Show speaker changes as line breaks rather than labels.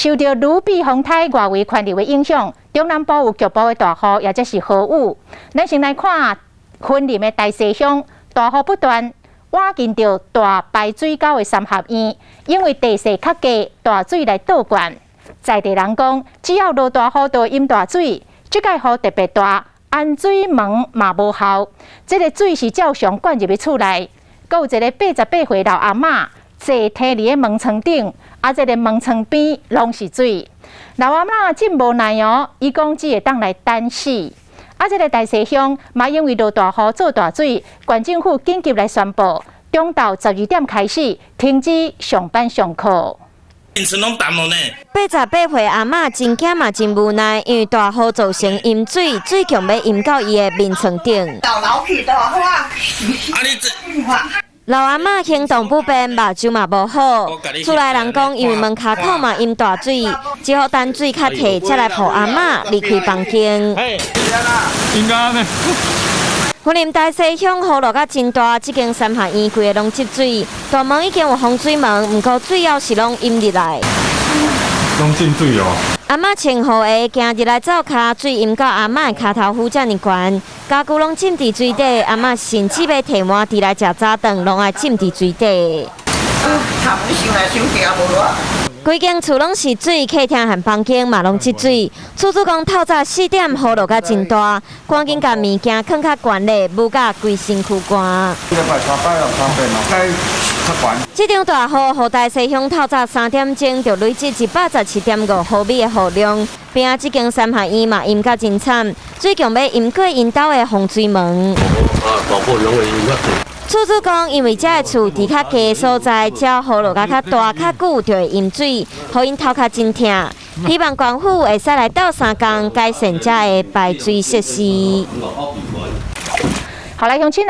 受著盧比風颱外圍環流的影響，中南部有局部的大雨，抑者是豪雨。咱先來看雲林的大溪鄉，大雨不斷，倚近著大排水溝的三合院，因為地勢較低，大水來倒灌。在地人講，只要落大雨就會淹大水，這擺雨特別大，安水門嘛無效，這个水是照常灌入去厝內。閣有一个88歲老阿嬤坐佇咧門窗頂，啊，這个門窗邊攏是水。老阿嬤真無奈哦，伊講只會當來等死。啊，這个大溪鄉嘛因為落大雨做大水，縣政府緊急來宣布，中晝12點開始停止上班上課。
88歲阿嬤真驚嘛真無奈，因為大雨造成淹水，水強欲淹到伊的眠床頂。老阿嬤行動不便，目睭嘛無好。厝內人講，因為門跤口嘛淹大水，只好等水較退，才來抱阿嬤離開房間。雲林大溪鄉雨落甲真大，這間三合院規个攏積水，大門已經有防水門，毋過水猶是攏淹入來。
攏進水哦。
阿嬤穿雨鞋行入來灶跤，水淹到阿嬤的跤頭趺遮爾懸，家具攏浸佇水底，阿嬤甚至欲提碗佇來食早頓，攏愛浸佇水底。規間厝攏是水，客廳和房間嘛攏積水。厝主講透早4點雨落甲真大，趕緊共物件囥較懸咧，無甲規身軀寒。這場大雨，予大溪鄉透早3點鐘就累積117.5毫米的雨量，邊仔這間三合院嘛淹甲真慘，水強欲淹過𪜶兜的防水門。厝主講，因為這个厝佇較低所在，只要雨落甲較大、較久，就會淹水，予𪜶頭殼真疼。希望縣府會使來鬥相共改善這个排水設施。
好來，鄉親。